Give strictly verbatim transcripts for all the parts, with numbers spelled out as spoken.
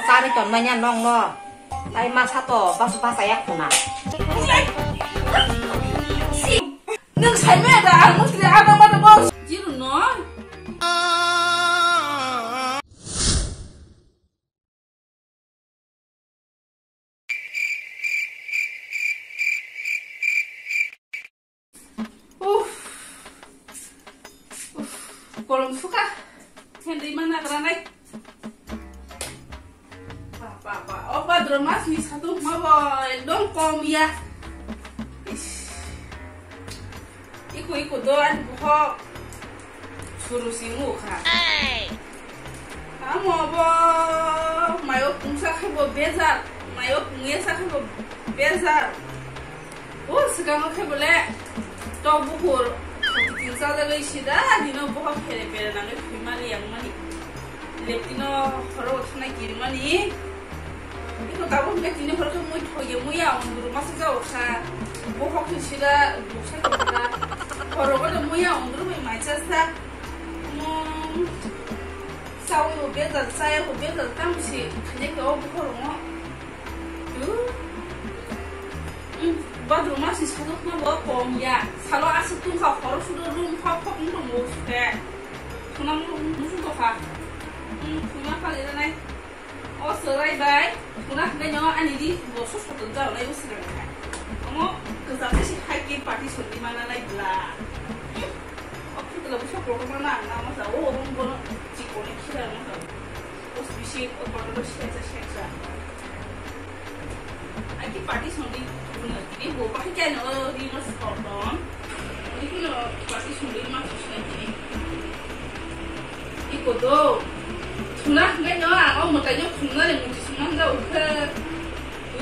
Chari ton manya nong no. Tai masa to bas bas ayak khuna. Nung sai me da ang mutri ada mana bos. Jiru no. Uff. Uff. Kolom suka. Hendri mana granai. Ba, ba, ba. O Bhadra mas ni satung ma bo ekdom kom ya. Ish. Iko, iko do ani bohok suru si mu kha. Amo bo mayo pungsa khe bo bejar, mayo pungya sa khe bo bejar. O swkango khe bole to bukur tin sajagwi sida dino bohok phere phere nangwi thwimani yangmani. Leptino horo thana kirmani. Iko tabuk hwnkhe tini horo khe mui thoye muya unduru masa jao kha. Bohok se sida duksa tongkha. Horo gode muya unduru bai mai chasa. Mom. Sawi bo bejal, saya bo bejal, tamo se khainai khe o bohok rongo. Tu. Badruma si sadok ma bo kom ya. Salo asuk tungkha horo sudo room hok hok wng tongo se. Khuna mu-, musu tokha. Hmm, khuna pali ranai. O chwrai bai, khuna hwnkhe no ani di bo soso tong jao nai usra nai. Omo kwcham se hai ke party sonni mana nai bla. O khutla bo sokro ko mana na ma sa o omo bono chikoni khira ma sa. O bisi o bono do seksa seksa. Ai ki party sonni. Ini bo pakai kaya no di mas koton. Ini kuno pasti sundin mas susah ini. Iko do. Tuna hingga no ang o mutai no tuna ni muti sumang da ukhe.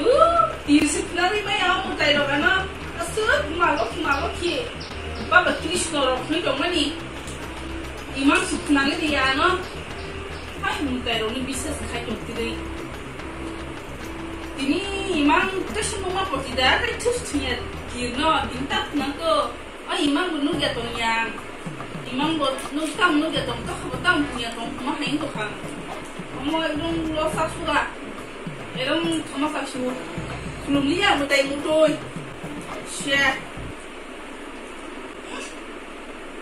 Uh, tirsi tuna ni mai o mutai ro gano. Asuk malo malo ki. Baba Krishna ro ni dong mani. Imang sukna ni dia no. Ai mutai ro ni bisas khai tong tiri. Tini imang tei sumungma poti da, tei thus thungya kirno, tini tak nang to, o imang bo nukya tong yang. Imang bo nuk tam nukya tong, to khabo tam nukya tong, ma hain to khang. Omo ekdom lo sa sura. Ekdom thoma sa su. Khulum liya mutai mutoi. She.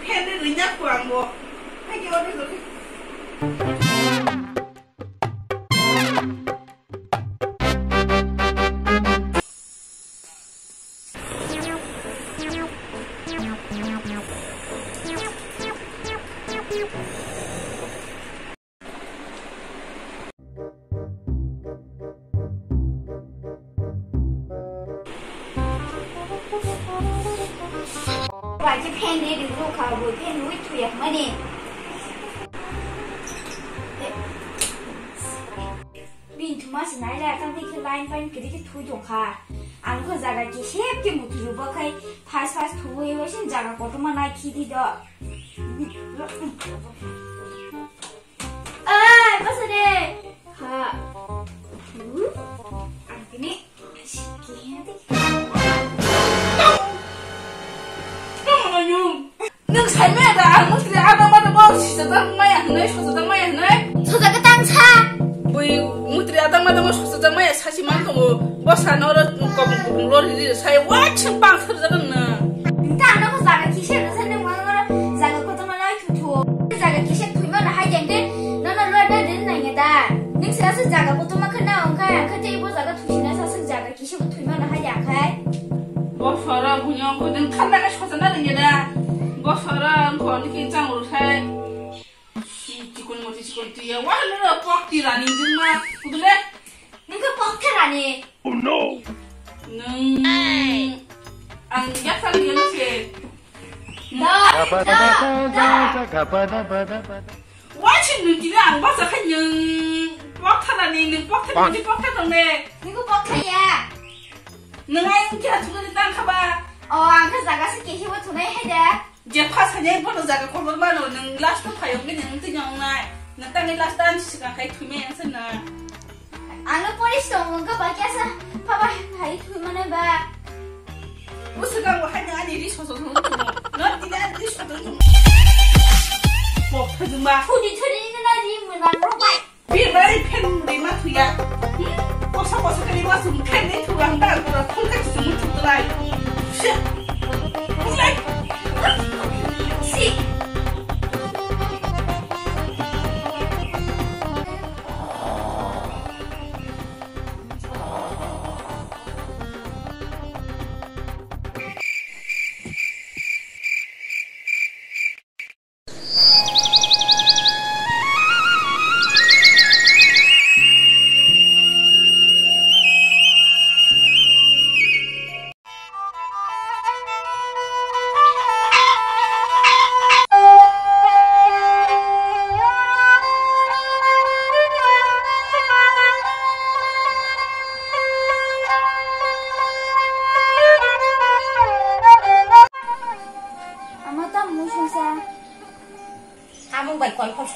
Phen de rinya kuang bo. Hai ke ode lo. Bai khe fan de ri rw kha, bo fan rwi thuya mani. Bini thuma se nai la, tang bini khe line line kiri khe thui tong kha. Ang khe jaga kisep khe mutu rwba khai fast fast thuwi, waising jaga kotorma nai khidi do. Ai, basa de. Ha. Hmm? Ang kini. Tamo na yung. Nung sai maya da, ang mutri adang mada bo sisa dang maya hnai, sosa dang maya hnai. Sosa ka tang sa. Bui mutri adang mada bo sosa dang maya sasi man tongo. Bo sa noro kobong kobong lori ri sai wa chim pang sar jagan na. Ta ano ko jaga kise na sa nung mano mano jaga ko tama lai thu thu. Jaga kise thui mano hai jeng de. Nono loi da din nang ya da. Nung sira sa jaga ko tama khna ong kha ya kha te bo jaga thu sina sa sa jaga kise bo thui mano hai ya khai. Bo sora bunyong ko din thanda ka sosa na ring ya da. Bo sora ko ni ki chang ur sai. Chikon moti chikon tiya. Wah, nung pok tirani jingma. Kudule? Nung ke pok tirani. Oh no. Nung. Ang yaksan dia nasi. Da, da, da, da. Wah, chin nung kini ang basa kan nung pok tirani, nung pok tirani, pok tirani. Nung ke pok tiya. Nung ayang kira chukuri tang khaba. Oh, ang ke jaga se kehi bo thunai hai da. Je pha sanya bono jaga kotor mano, nung last o phayok bini nung tini ong nai. Nung tangni last o ani sikang khai thwimai ang se na. Ang no police tong mung ka ba kya sa pha ba hai thwimane ba. O sikang o hai nung ani ri soso thung thung. No tini ani ri soso thung. Pok thajuma. Thuni thuni ni na ri mung na ro bai. Bir bai phen ri ma thuya.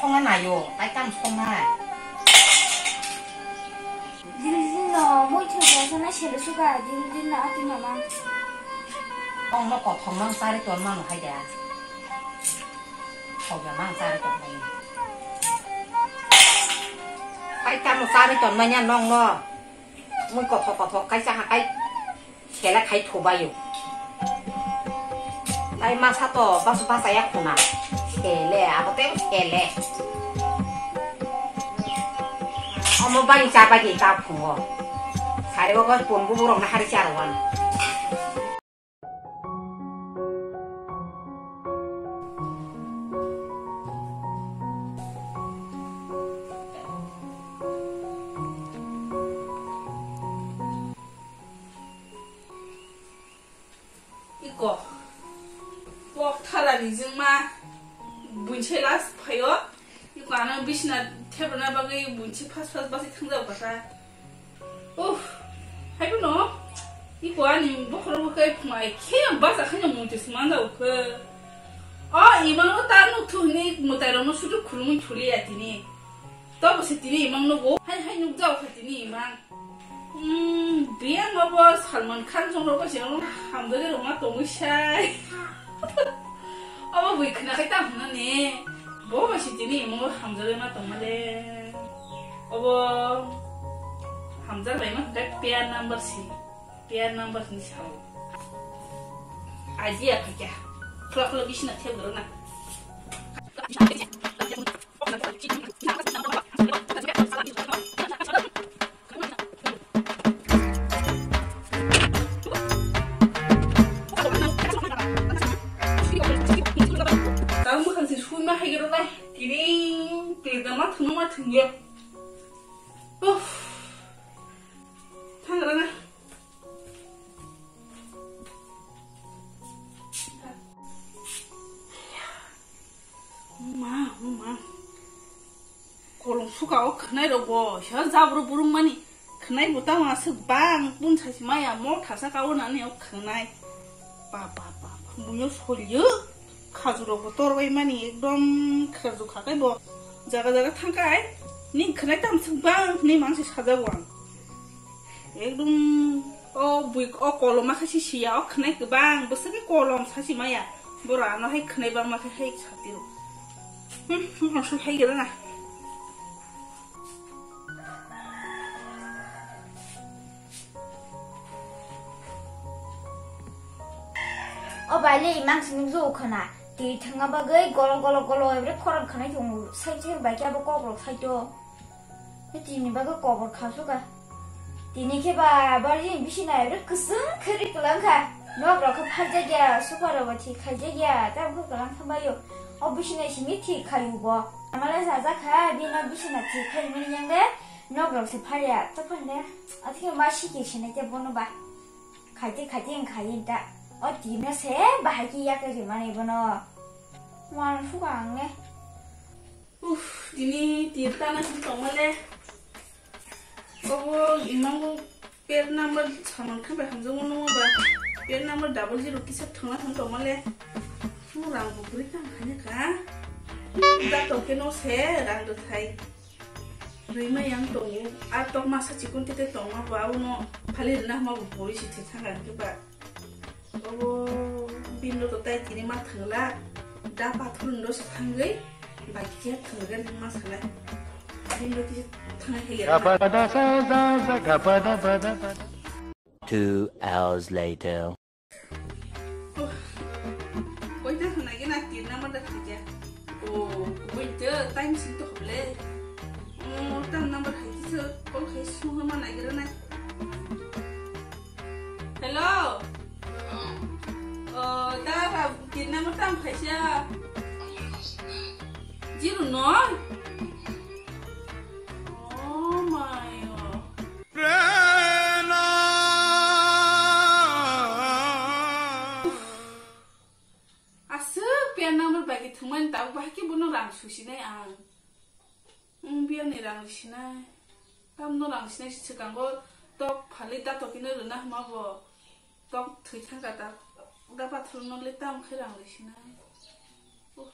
Songa nayo, tai tam songa. Dil dil no, moi thoi ja sana selo suga, dil dil no ati mama. Ong no kothong mang sari ton mang hai da. Thok ya mang sari ton mang. Tai tam sari ton mang ya nong no. Moi kothok kothok kai sa ha kai. Sele khai thubaio. Tai masa to bas basa ya khuna. Sele, abo te sele. Omo bani cha bagi ta phungo. Sare ogo pon bu burok na hari cha rawan. Iko. Kok thalani jwngma buinse last phaio. Iko ano bisna thebrana bagwi buinse fast fast basi thangjao kasa. Uff. Haibo no. Iko ani bokhoro bo kai phungai khe basa khanya muti sumanda ukhe. O imang no ta nuk thu ni mutai rok no sutu khulumui thuliya tini. Tobo se tini imang no go. Hai hai nuk jao kha tini imang. Hmm, biyang obo Salman Khan jong rogo se hamjagwi rwma tongwi sai. Obo bui khna khai ta hwnna ne. Bo ba si tini imo hamjagwi ma tongma le. Obo hamjak lai ma khai pair number si. Pair number ni sao. Idea kha kya. Khla khla bisna thep gro na. Tang bwkhang se sui ma hai gero nai. Kiring, kiring ma thung ma thung ye. Uff. Thang ra na. Ma, ma. Kolom suka o khwnai rok bo, sa jabru burung mani. Khwnai bo tamo aswk bang, bun sachi maya, mo thasa ka o nani o khwnai. Ba, ba, ba, ba, buino solyo. Khaju rok bo torbai mani, ekdom khaju khakai bo. Jaga jaga thangkai, ni khwnai tamo aswk bang, ni mangsi sajago ang. Ekdom o bui o koloma khe si siya, o khwnai kwbang, bwswk khe kolom sachi maya. Bora ano hai khwnai bangma khe hai satiro. Hmm, hmm, aswk hai gana. O bai le imang si nukjagwi khwna. Twi thwngna bagwi golo golo golo ebre khorang khwnai tongo. Sai sai bai khe abo kok rok sai to. Tini bagwi kobor kha suka. Tini khe ba bari bisi nai bre kwswng khe ri kwlang kha. Nok rok khe pharjak ya, supa rok bo thik khaijak ya, ta bwkha kwlang kha baio. O bisi nai simi thik khayu bo. Amala sajak kha, bini bisi na thik khai mani yang de. Nok rok se pharya, to phan de. Athe ma siki sinai te bono ba. Khaite khaite ang khai ta. O tino se bahai ki yak ri mani bono. Wan suka ang ne. Uff, tini tir tana sin tongmale. Obo imango pair number saman khabai hamjak mano ba. Pair number double zero kisa thangna thang tongmale. Mo rang bo buri tang khanya ka. Da to ke no se rang do thai. Rima yang tongo. A tok masa chikon tete tongma ba uno phali rina ma bo buri si thang ka ba. Obo bini loto tai tini ma thwngla, da pathor ni losa thangwi bai khe thwngwi ma sanai. Bini loto thangwi hai. Gapada sa sa sa gapada pada pada. Two hours later. Koi ta thangna gina tirna ma da thangya. O, koi ta time sin to hoble. O, tam number hai kisa call khai sungha ma naigra nai. Hello. Oh, da ba, tirna mo tam khaisa. Zero no? Oh my God. Aswk pair number bai khe thwngmani tabuk bahai khe bono rang susinai ang. Wng biyangni rang risinai. Tamno rang sinai swkango tok phalwi dato kino rwna hwnma bo tok thwi thangkha ta. Da pathor no le tam khe rang risinai. Uff.